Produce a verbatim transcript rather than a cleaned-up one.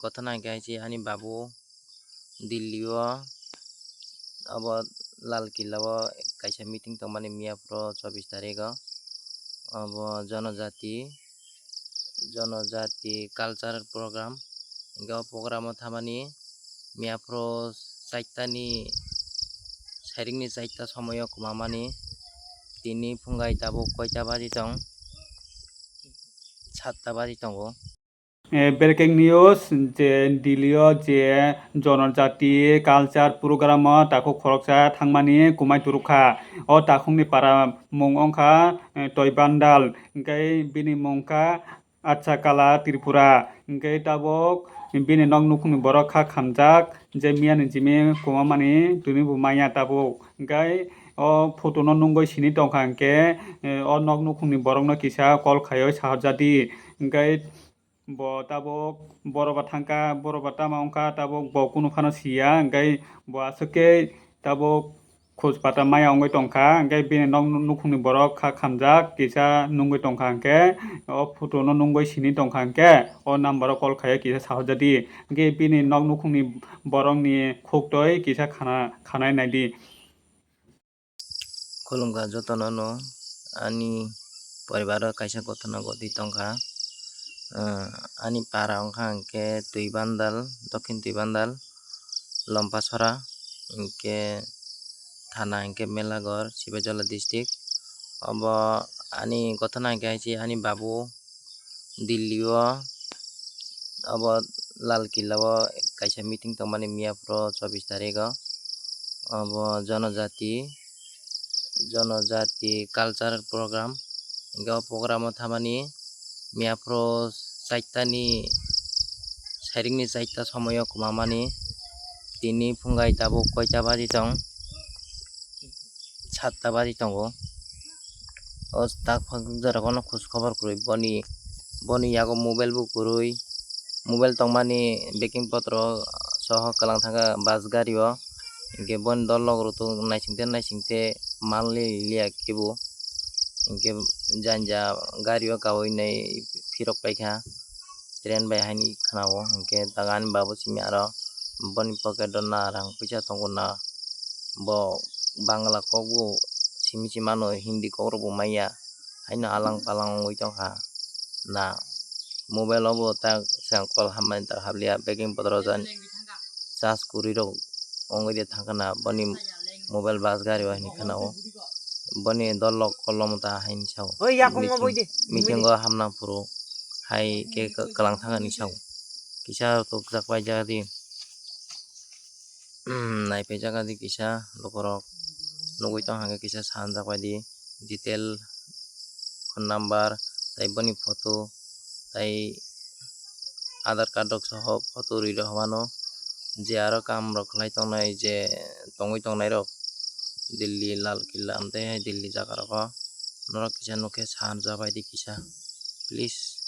Kothona hwnkhe hai se ani babu Delhi o, obo Lal Killa o kaisa meeting tongmani miya phuru chobbish tarikh o. Obo jonojati, jonojati cultural program. Hwnkhe o program o thamani miya phuru chaitani, sairingni chaita somoio kwmamani. Tini phungai tabuk koita baji tong? Satta baji tongo. Eh, breaking news, je Delhi o je jonojati culture program o takhuk khoroksa thangmani kwmai turukha. O takhukni para mung wngkha, eh, Toibandal, hwnkhe bini mung wngkha Achakala Tripura. Hwnkhe tabuk bini nok nukhungni borok kha khamjak, je miyani jimi kwmamani tini bo manya tabuk. Hwnkhe o photo no nungwi sini tongkha hwnkhe, eh, o nok nukhungni borokno kisa call khaiwi sahorjadi. Hwnkhe bo tabuk boro ba thangkha, boro ba tama wngkha, tabuk bo kunu phano siya, hwnkhe bo aswk khe tabuk khus pata maya wngwi tongkha, hwnkhe bini nok nukhungni borok kha khamjak, kisa nungwi tongkha, hwnkhe o photo no nungwi sini tongkha, hwnkhe o number o call khaiwi kisa sahorjadi, hwnkhe bini nok nukhungni borokni khuktwi kisa khana, khanai naidi. Khulumkha jotono no, ani poribar o kaisa gotona gotwi tongkha. Ah, ani para wngkha hwnkhe Twibandal, Dokhin Twibandal, Lompasora, hwnkhe thana hwnkhe Melagor, Sipaijala district. Obo ani gotona hwnkhe hai se ani babu Delhi o, obo Lal Killa o kaisa meeting tongmani miya phuru chobbish tarikh o. Obo jonojati, jonojati cultural program. Hwnkhe o program o thamani miya phuru chaitani, sairingni chaita somoio kwmamani. Tini phungai tabuk koita baji tong? Satta baji tongo. O tak phak jora kono khus khobor kwrwi boni, boni yago mobile bo kwrwi, mobile tongmani beking potro soho kwlang thangkha bus gari o, hwnkhe boni dol lok rok naisingte naisingte mal li liya kebo, hwnkhe janja gari o kawi nai phirok paikha. Train bai haini khwnao, hwnkhe daga ani babu simi aro boni pocket o na rang puisa tongo na, bo Bangla kok bo simi se mano, Hindi kok rok bo manya, haino alang palang wngwi tongkha na. Mobile o bo tak swkang call hammani tak habliya, beking potro jan charge kwrwi rok wngwi de thangkha na, boni mobile bus gari o hinwi khwnao. Boni dol lok kolom ta haini sao. Oi, yakung o boi de. Meeting o hamna phuru hai khe kwlang thangani sao. Kisa tukjak pai jaga di. Naipai jaga di kisa lukurok nugwi tong hangkhe kisa sanjak pai di. Detail phone number tai boni photo tai Aadhaar card rok soho photo rwi rok mano. Je aro kam rok khlai tongnai, je tongwi tongnai rok Delhi Lal Killa amtwi hai Delhi jaga rogo norok kisa nukhe sanjak pai di kisa please.